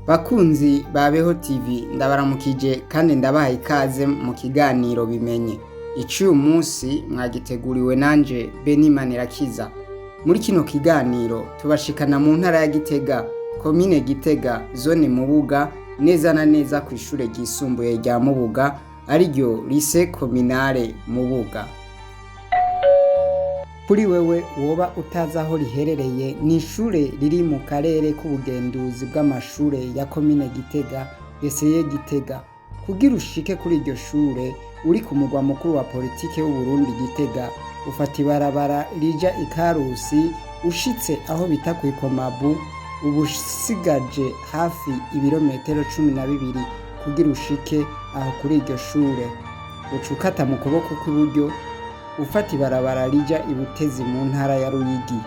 Bakunzi ba Beho TV, ndabaramukije kandi ndabaha ikaze mu kiganiro Bimenye. Icuyu munsi mwagiteguriwe nanje Beni Manirakiza. Muri kino kiganiro tubashikana mu ntara ya Gitega, komine Gitega, zone Mubuga, neza na neza ku ishure ryisumbuye rya Mubuga, ariryo Lycée Communale Mubuga. Kuri wewe woba utazi aho riherereye, ni ishure riri mu karere k'ubugenduzi bw'amashure ya komine Gitega, Lycée Gitega. Kugira ushike kuri iryo shure uri ku mugwa mukuru wa politike w'Uburundi Gitega, ufata ibarabara rija Ikarusi, ushitse aho bita kw'Ikomabu, uba usigaje hafi ibirometero 12 kugira ushike aho kuri iryo shure. Uca ukata mu kuboko kw'iburyo, ufata ibarabara rija Ibutezi mu ntara ya Ruyigi.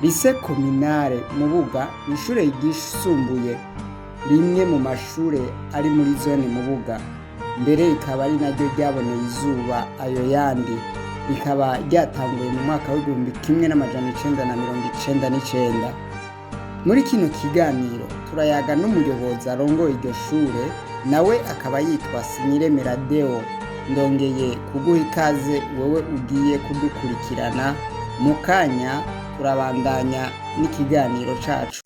Lycée Communale Mubuga ni ishure ryisumbuye, rimwe mu mashure ari muri zone Mubuga, mbere rikaba ari naryo ryaboneye izuba ayo yandi, rikaba ryatanguye mu mwaka w'1999. Muri kino kiganiro turayaga n'umuyobozi arongoye iryo shure, nawe akaba yitwa Siniremera Deo. Ndongeye kuguha ikaze wewe ugiye kudukurikirana. Mu kanya turabandanya n'ikiganiro cacu.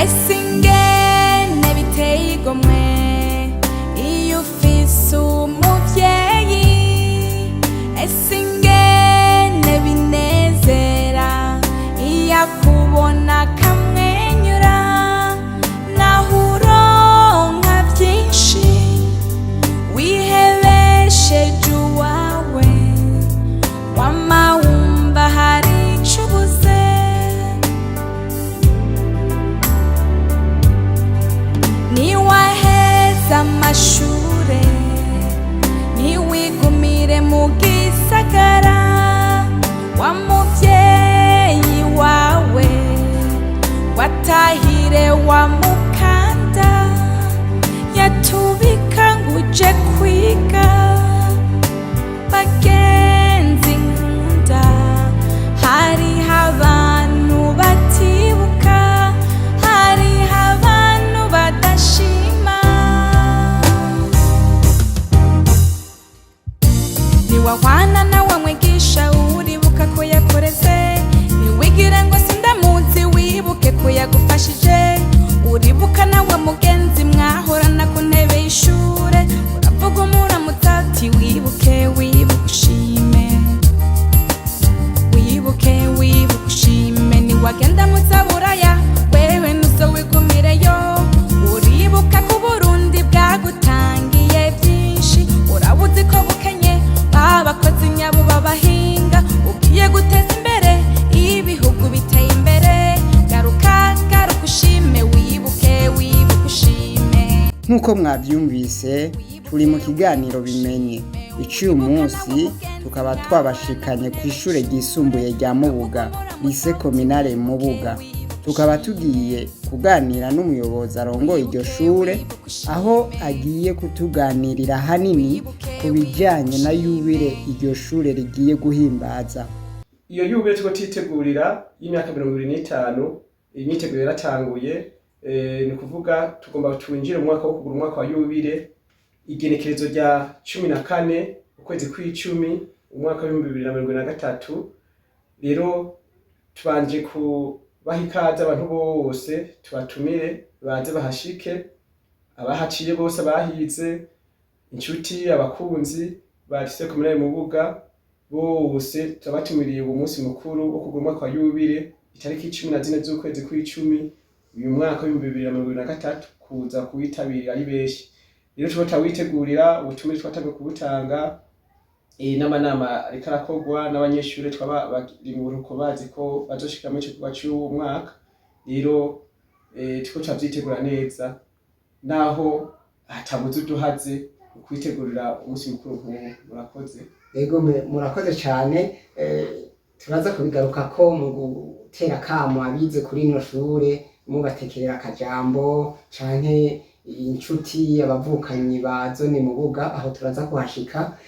Ese ingene biteye igomwe iyo ufise umuvyeyi, ese ingene binezera iyo akubona akamwenyura, naho uronka vyinshi wihebesheje uwawe, wama wumva hari ico ubuze. Niwaheza amashure, ntiwigumire mu gisagara, wa muvyeyi wawe watahire wa mukanda yatubika ngo uje kwiga. Bagenzi nkunda, hariho abantu batibuka, hariho abantu badashima. Niwahwana nawe mwigisha, uribuka ko yakureze, ntiwigire ngo sindamuzi, wibuke ko yagufashije. Uribuka nawe mugenzi mwahorana ku ntebe y'ishure, uravuga umuramutsa ati wibuke, wibuke ushime, wibuke, wibuke ushime. Niwagenda muzaburaya wewe ntuzowigumireyo, uribuka ko Uburundi bwagutangiye byinshi, urabuzi ko bukenye, babakozi nyabo babahinga, ugiye guteza imbere ibihugu biteye imbere. Garuka, garuka ushime, wibuke, wibuke ushime. Nk'uko mwavyumvise, turi mu kiganiro Bimenye. Icuyu munsi tukaba twabashikanye ku ishure ryisumbuye rya Mubuga, Lycée Communale Mubuga. Tukaba tugiye kuganira n'umuyobozi arongoye iryo shure, aho agiye kutuganirira hanini ku bijanye na yubile iryo shure rigiye guhimbaza. Iyo yubile turiko twitegurira y'imyaka 25, imyiteguro yaratanguye, ni ukuvuga tugomba twinjire mu mwaka wo kugura umwaka wa yubile, igenekerezo rya 14 ukwezi kw'icumi umwaka w'2023. Rero tubanje kubaha ikaze abantu bose, tubatumire baze bahashike, abahaciye bose, abahize, inshuti, abakunzi ba Lycée Communale Mubuga bose, turabatumiriye uwo munsi mukuru wo kugura umwaka wa yubile itariki 14 z'ukwezi kw'icumi uyu mwaka w'2023, kuza kuwitabira ari benshi. Rero turiko turawitegurira, ubutumire twatanguye kubutanga, n'amanama ariko arakorwa n'abanyeshure twaba bari mu buruhuko bazi ko bazoshika muri ico gikorwa c'uwo mwaka. Rero turiko turavyitegura neza, naho hatabuze uduhaze mu kwitegurira umunsi mukuru nk'uwo. Murakoze. Yego, murakoze cyane. Turaza kubigaruka ko mu gutera akamo abize kuri ino shure. Mubatekerera akajambo canke inshuti, abavukanyi ba zone Mubuga, aho turaza kuhashika.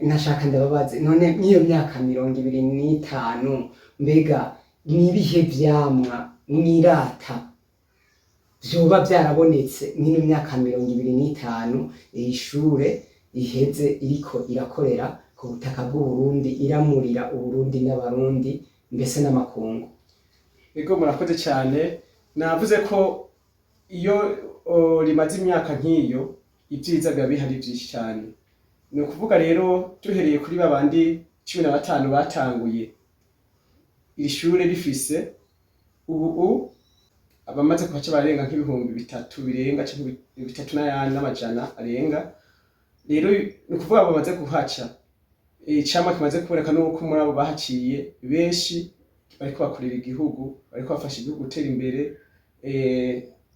Nashaka ndababaze, none mw'iyo myaka 25, mbega nibihe vyamwa mwirata vyoba vyarabonetse mw'ino myaka 25 iri shure iheze iriko irakorera ku butaka bw'Uburundi, iramurira Uburundi n'Abarundi, mbese n'amakungu? Ego, murakoze cyane. Navuze ko iyo rimaze imyaka nk'iyo, ibyiza biba bihari byinshi cyane. Ni ukuvuga rero, duhereye kuri babandi 15 batanguye iri shure rifise ubu, abamaze kuhaca barenga nk'3000 birenga, canke bitatu n'ayandi n'amajana arenga. Rero ni ukuvuga abo bamaze kuhaca, icamwa kimaze kuboneka nuko muri abo bahaciye benshi bariko bakorera igihugu, bariko bafasha igihugu gutera imbere.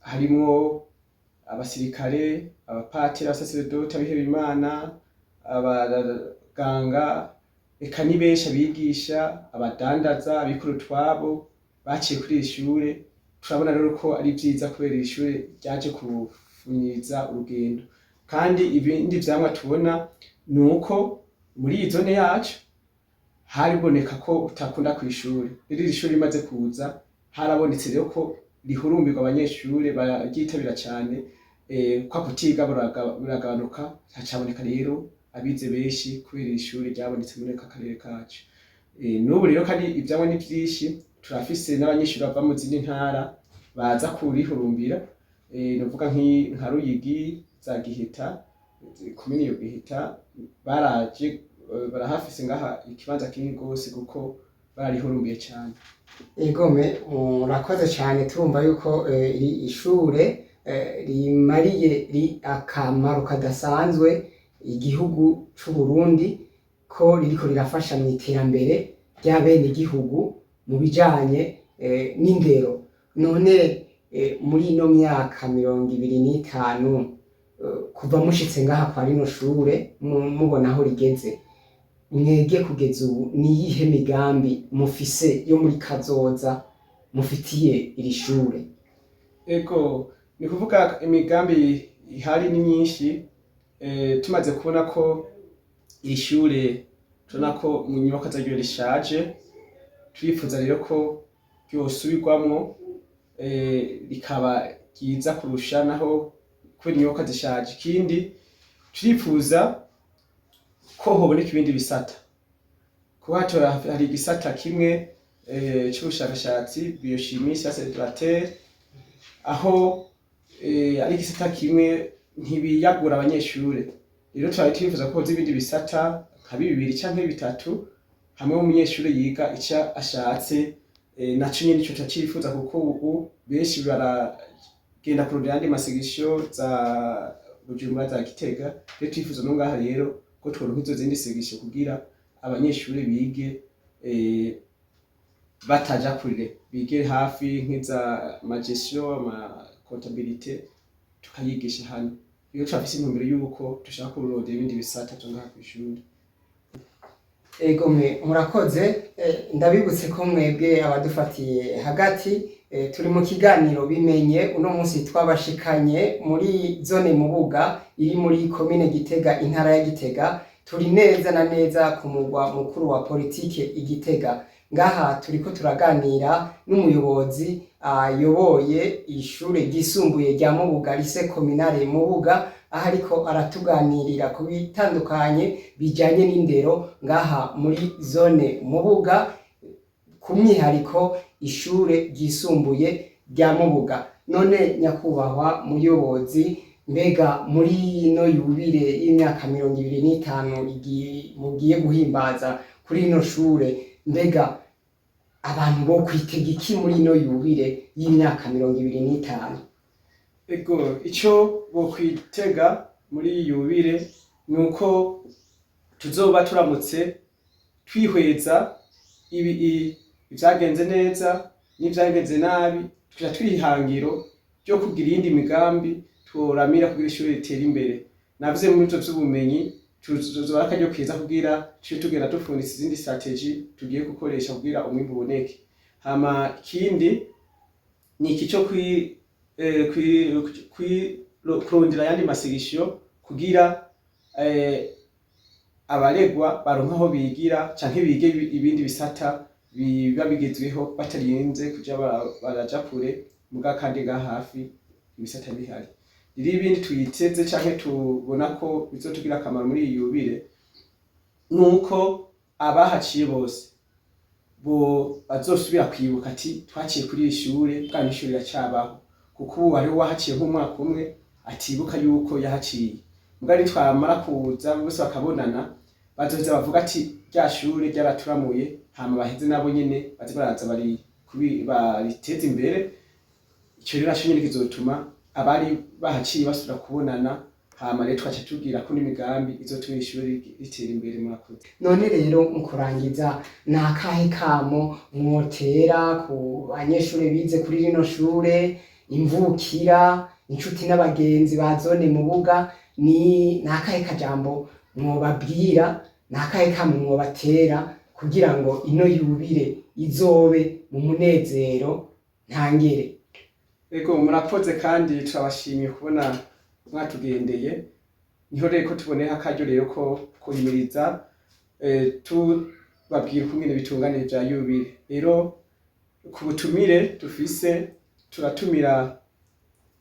Harimwo abasirikare, abapatiri, abasaseredoti, abihebeye Imana, abaganga, eka ni benshi, abigisha, abadandaza, abikora utwabo baciye kuri iri shure. Turabona rero ko ari vyiza kubera iri shure ryaje kufunyiza urugendo. Kandi ibindi vyamwa tubona ni uko muri iyi zone yacu hariboneka ko utakunda kw'ishure. Rero iri shure rimaze kuza, harabonetse rero ko rihurumbirwa, abanyeshure bararyitabira cane. Kwa kutiga biragabanuka, hacaboneka rero abize benshi kubera iri shure ryabonetse muri aka karere kacu. N'ubu rero kandi ivyamwa ni vyinshi. Turafise n'abanyeshure bava mu zindi ntara baza kurihurumbira, novuga nka Ruyigi, za Giheta, komine yo Giheta, baraje, barahafise ngaha ikibanza kinini gose kuko bararihurumbiye cane. Egome, murakoze cyane. Turumva yuko iri ishure rimariye akamaro kadasanzwe igihugu c'u Burundi, ko ririko rirafasha mu iterambere ry'abenegihugu mu bijanye n'indero. None muri ino myaka 25, kuva mushitse ngaha kwa rino shure, mubona aho rigeze, mwege kugeza ubu niyihe migambi mufise yo muri kazoza mufitiye iri shure? Ego, ni kuvuga imigambi ihari ni myinshi. Tumaze kubona ko iri shure, tubona ko mu nyubakwa zaryo rishaje, turifuza rero ko ryosubirwamwo, rikaba ryiza kurusha naho kubera inyubakwa zishaje. Ikindi, turifuza ko hoboneka ibindi bisata, kuba hatora hari igisata kimwe c'ubushakashatsi, biochimie, sciences de la terre, aho ari igisata kimwe, ntibiyagura abanyeshure. Rero twari twifuza ko hoza ibindi bisata nka bibiri canke bitatu, hamwe umunyeshure yiga ico ashatse. Naco nyene ico turacifuza, kuko ubu benshi baragenda kurondera ayandi masegisho za Bujumbura, za Gitega. Rero twifuza no ngaha rero ko tworonka izo zindi segisho kugira abanyeshure bige bataja kure, bige hafi, nk'iza ma gestion, ama comptabilité, tukayigisha hano. Rero turafise intumbero yuko dushaka kurondera ibindi bisata vyo ngaha kw'ishure. Egome, murakoze. Ndabibutse ko mwebwe abadufatiye hagati, turi mu kiganiro Bimenye. Uno munsi twabashikanye muri zone Mubuga iri muri komine Gitega, intara ya Gitega. Turi neza na neza ku mugwa mukuru wa politike i Gitega. Ngaha turiko turaganira n'umuyobozi ayoboye ishure ryisumbuye rya Mubuga, Lycée Communale Mubuga, aho ariko aratuganirira ku bitandukanye bijanye n'indero ngaha muri zone Mubuga, ku mwihariko ishure ryisumbuye rya Mubuga. None nyakubahwa muyobozi, mbega muri ino yubile y'imyaka 25 mugiye guhimbaza kuri ino shure, mbega abantu bo kwitega iki muri ino yubile y'imyaka 25? Ego, ico bokwitega muri iyi yubile ni uko tuzoba turamutse twihweza ivyagenze neza n'ivyagenze nabi, tukaca twiha ihangiro ryo kugira iyindi migambi tworamira kugira ishure ritere imbere. Navuze muri ivyo vy'ubumenyi, tuzoba ari akaryo keza kugira tuce tugenda dupfunditse izindi stratégie tugiye gukoresha kugira umwimbu uboneke. Hama ikindi Ni iki cyo kurondera ayandi masigisho kugira abaregwa baronke aho bigira canke bige ibindi bisata biba bigezweho, batarinze kuja baraja kure, muga kandi ngaha hafi ibisata bihari. Rero ibindi twiteze canke tubona ko bizotugira akamaro muri iyi yubile, nuko abahaciye bose bo bazosubira kwibuka ati twaciye kuri iri shure, bwa n'ishure riracabaho, kuko ubu hariho uwahaciye nk'umwaka umwe atibuka yuko yahaciye. Mugabo nitwamara kuza bose bakabonana, bazoheza bavuga ati rya shure ryaraturamuye, hama baheze nabo nyene baze baraza bari bariteze imbere. Ico rero naco nyene kizotuma abari bahaciye basubira kubonana, hama rero tugaca tubwira ko n'imigambi izotuma ishure ritera imbere. Murakoze. None rero mu kurangiza, ni akahe kamo mwotera ku banyeshure bize kuri rino shure, imvukira, inshuti n'abagenzi ba zone Mubuga? Ni akahe kajambo mwobabwira? Ni akahe kamo mwobatera kugira ngo ino yubile izobe mu munezero ntangere? Ego, murakoze kandi turabashimiye kubona mwatugendeye. Niho rero ko tubonera akaryo rero ko kuhimiriza, tubabwira ukungene bitunganije vya yubile. Rero ku butumire dufise, turatumira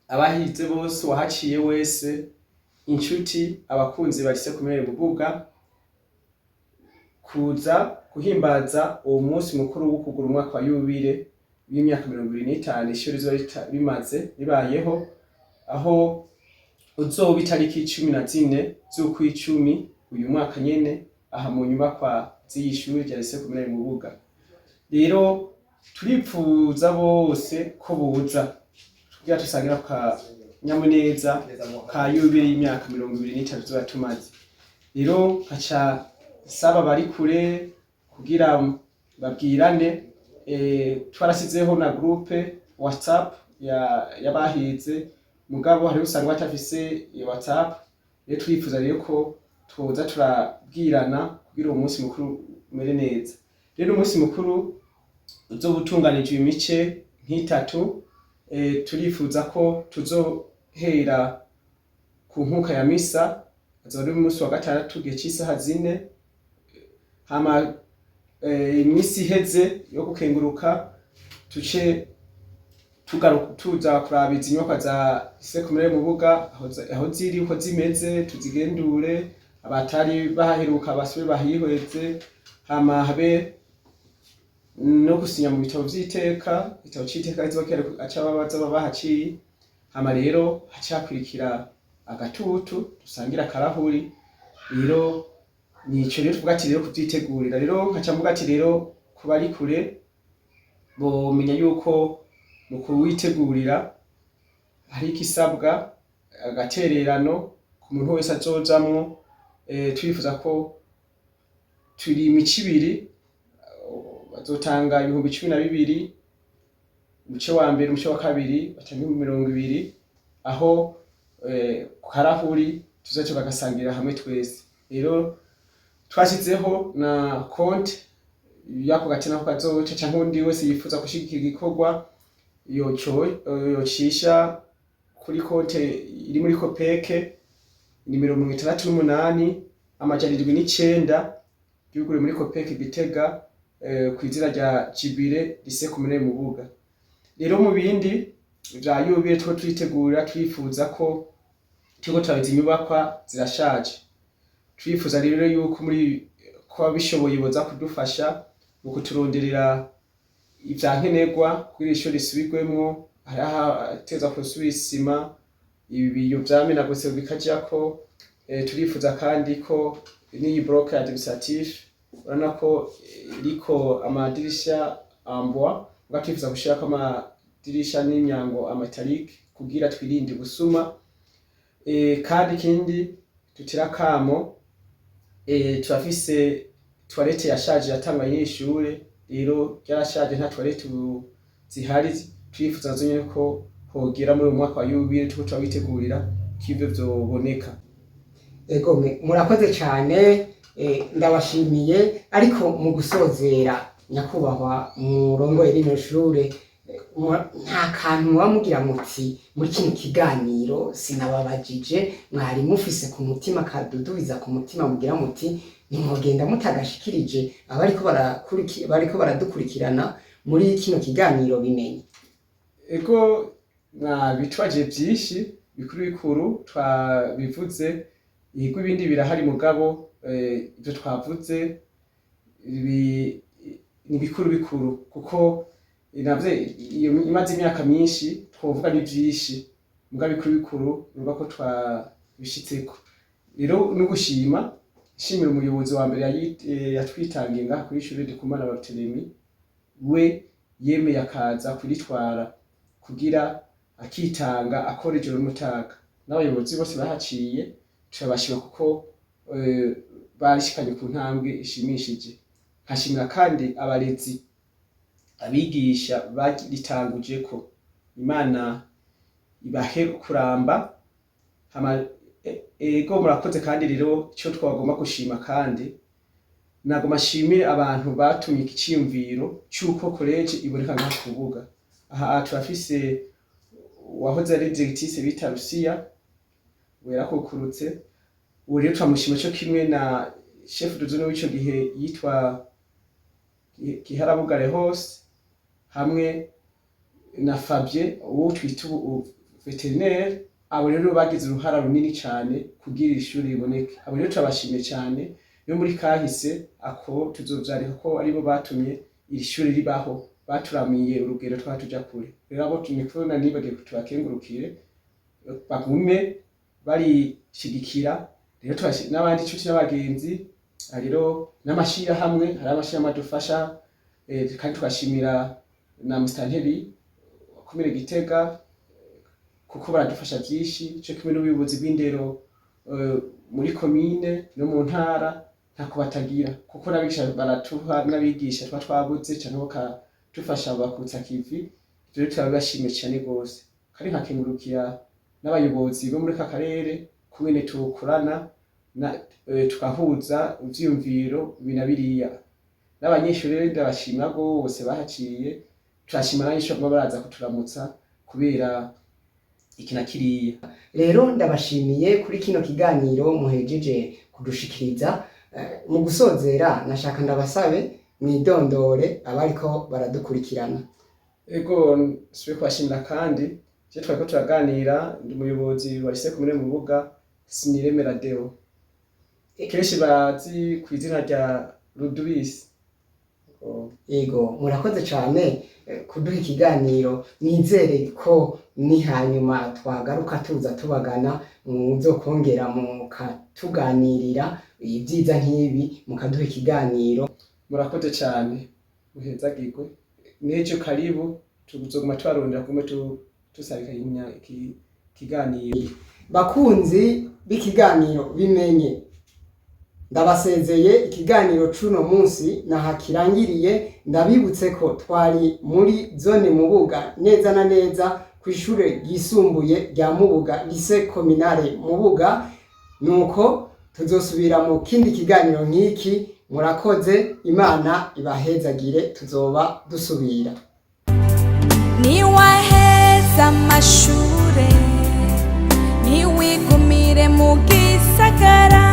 abahize bose, uwahaciye wese, inshuti, abakunzi ba lycée communale Mubuga, kuza guhimbaza uwo munsi mukuru wo kugura umwaka wa yubile w'imyaka 25 ishuri rizoba rimaze ribayeho, aho uzoba itariki 14 z'ukwicumi uyu mwaka nyene, aha mu nyubakwa z'iyi shuri rya lycée communale Mubuga. Rero turipfuza bose ko buza kugira tusangira ka nyamuneza ka yubile y'imyaka 23 tuzoba tumaze. Rero nkaca saba bari kure kugira babwirane. Twarasizeho na groupe WhatsApp ya y'abahize, mugabo hariho usanga batafise iyo WhatsApp. Rero turifuza rero ko twoza turabwirana kugira uwo munsi mukuru umere neza. Rero umunsi mukuru uzoba utunganijwe imice nk'itatu. Turifuza ko tuzohera ku nkuka ya misa, azoba ari umunsi wa gatandatu igihe c'isaha 4. Hama imisi iheze yo gukenguruka, tuce tugaruka tuza kuraba izi nyubakwa za lycée communale Mubuga aho ziri, uko zimeze, tuzigendure, abatari bahaheruka basubire bahihweze. Hama habe no gusinya mu bitabo vy'iteka, igitabo c'iteka kizoba kihari aca baza bahaciye. Hama rero haca hakurikira agatutu dusangira akarahuri. Rero nico rero tuvuga ati rero kuvyitegurira. Rero nkaca mvuga ati rero ku bari kure bomenya yuko mu kuwitegurira hari ikisabwa, agatererano ku muntu wese azojamwo. Turifuza ko turi imico ibiri, bazotanga 12,000 umuce wa mbere, umuce wa kabiri batanga 20,000, aho ku karahuri tuzoca bagasangira hamwe twese. Rero twashizeho na konte yako gati nako kazoca, canke uwundi wese yifuza gushigikira igikorwa yocisha kuri konte iri muri COOPEC, nimero 68709, yuguriwe muri COOPEC Gitega, kw'izina rya Jubilé Lycée Communale Mubuga. Rero mu bindi vya yubile two turitegura, turifuza ko turiko turabiza inyubakwa zirashaje. Turifuza rero yuko muri ko ababishoboye boza kudufasha mu kuturonderera ivya nkenerwa kugira ishure risubirwemwo. Hariho ahategerezwa gusubira isima, ibiyo vyamenaguritse bikajako. Turifuza kandi ko n'iyi bloc administratif, urabona ko iriko amadirisha en bois, muga turifuza gushirako amadirisha n'imyango en métallique kugira twirinde ubusuma. Kandi ikindi dutera akamo, turafise toilette yashaje yatangwa n'ishure, rero ryarashaje, nta toilette ubu zihari. Turifuza nazo nyene ko hogera muri uyu mwaka wa yubile turiko turawitegurira ko ivyo vyoboneka. Ego, murakoze cyane, ndabashimiye. Ariko mu gusozera, nyakubahwa murongoye rino shure, Nta kantu muba mugira muti muri kino kiganiro sinababajije, mwari mufise ku mutima kadudubiza ku mutima, mugira muti ntimwogenda mutagashikirije abariko bariko baradukurikirana muri kino kiganiro bimenye? Ego, mwabitwaje byinshi bikuru bikuru twabivuze. Yego, ibindi birahari, mugabo ibyo twavuze ni bikuru bikuru, kuko navyo iyo imaze imyaka myinshi twovuga ni byinshi, mugabo bikuru bikuru nuvuga ko twabishitseko. Rero no gushima, nshimira umuyobozi wa mbere yatwitangiye ngaha kuri ishure Ndikumana Barthelemy, we yemeye akaza kuritwara kugira akitanga akora ijoro n'umutaga, n'abayobozi bose bahaciye turabashima kuko barishikanye ku ntambwe ishimishije. Nkashimira kandi abarezi, abigisha baritangujeko, Imana ibahe kuramba. Hama ego, murakoze. Kandi rero icyo twagomba gushima, kandi nagomba nshimire abantu batumye iki ciyumviro c'uko collège iboneka nka kubuga aha. Turafise uwahoze ari directrice bita Lucia werakukurutse, ubu rero turamushima, co kimwe na chef de zone w'ico gihe yitwa Kiharabugare hose, hamwe na Fabien uwo twita ubu vétérinaire. Abo rero bagize uruhara runini cane kugira iri shuri riboneke. Abo rero turabashimiye cane. Yo muri kahise ako tuzovyandika ko aribo batumye iri shuri ribaho, baturamiye urugero twaba tuja kure. Rero abo tumikubona nibagiye tubakengurukire, bagume barishigikira. Rero n'abandi inshuti n'abagenzi, aha rero n'amashirahamwe, hari amashirahamwe adufasha, kandi tugashimira na musitanteri wa komine Gitega kuko baradufasha vyinshi, co kimwe n'ubuyobozi bw'indero muri komine no mu ntara, ntako batagira, kuko n'abigisha baratuha, n'abigisha tuba twabuze canke bakadufasha bakutsa kivi. Ivyo rero turabibashimiye cane gose, kandi nkakengurukira n'abayobozi bo muri aka karere kungene tukorana tugahuza ivyiyumviro ibi na biriya. N'abanyeshuri rero ndabashima gose bahaciye, turashima n'abanyeshuri baguma baraza kuturamutsa kubera iki na kiriya. Rero ndabashimiye kuri kino kiganiro muhejeje kudushikiriza. Mu gusozera nashaka ndabasabe mwidondore abariko baradukurikirana. Ego, nsubiye kubashimira. Kandi je twariko turaganira, ndi umuyobozi wa lycée communale Mubuga, Siniremera Deo, kenshi bazi ku izina rya Rudubisi. Ego. Yego, murakoze cane kuduha ikiganiro. Nizere ko ni hanyuma twagaruka tuza tubagana muzokongera mukatuganirira ibyiza nk'ibi, mukaduha ikiganiro. Murakoze cane, muhezagirwe. N'ejo karibu, tuzoguma tubarondera kume tusabika ikiganiro. Bakunzi b'ikiganiro bimenye, ndabasezeye. Ikiganiro c'uno munsi naha kirangiriye. Ndabibutse ko twari muri zone Mubuga, neza na neza kw'ishure ryisumbuye rya Mubuga, lycée communale Mubuga. Nuko tuzosubira mu kindi kiganiro nk'iki. Murakoze, Imana ibahezagire, tuzoba dusubira. Niwaheza amashure, ntiwigumire mu gisagara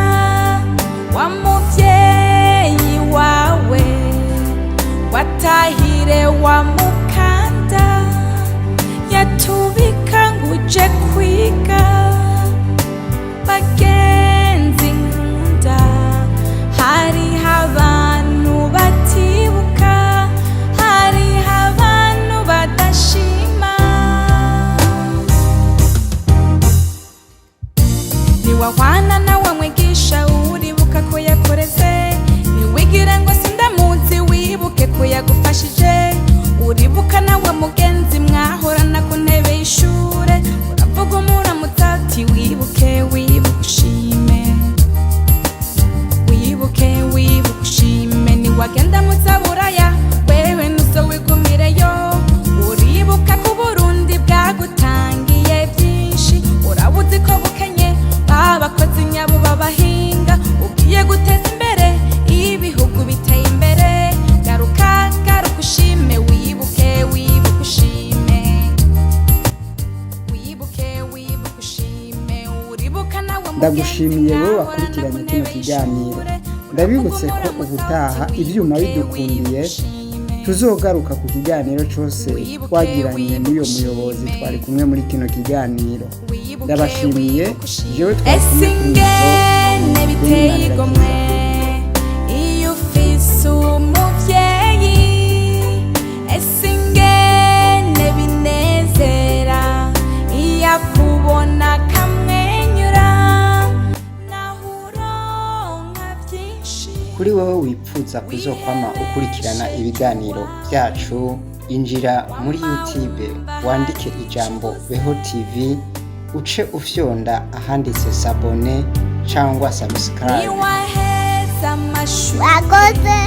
wa muvyeyi wawe watahire wa mukanda yatubika ngo uje kwiga. Bagenzi nkunda, hariho abantu batibuka, hariho abantu badashima. Niwahwana nawe mwigisha, uribuka ko yakoreze. Ntiwigire ngo sindamuzi, wibuke ko yagufashije. Uribuka nawe mugenzi mwahorana ku ntebe y'ishure, uravuga umuramutsa ati wibuke, wibuke ushime. Ndagushimiye wowe wakurikiranye kino kiganiro. Ndabibutse ko ubutaha ivyuma bidukundiye tuzogaruka ku kiganiro cose twagiranye n'uyo muyobozi twari kumwe muri kino kiganiro. Ndabashimiye, jewe twari Ese kumwe kuri ingene mikoro, biteye Denis igomwe iyo ufise umuvyeyi, ese ingene binezera iyo akubona akamwenyura, naho uronka vyinshi. Kuri wowe wipfuza kuzokwama ukurikirana ibiganiro byacu, injira muri YouTube wandike ijambo Beho TV, uce ufyonda ahanditse s'abonner cyangwa subscribe. Niwaheza amashuri, Wakoze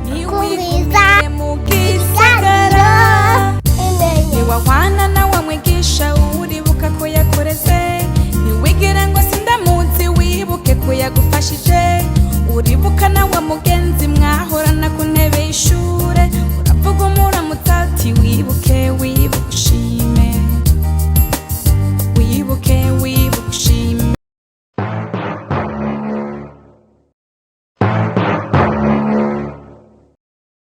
niwigumire mu gisagara, imenye niwahwana na wa mwigisha.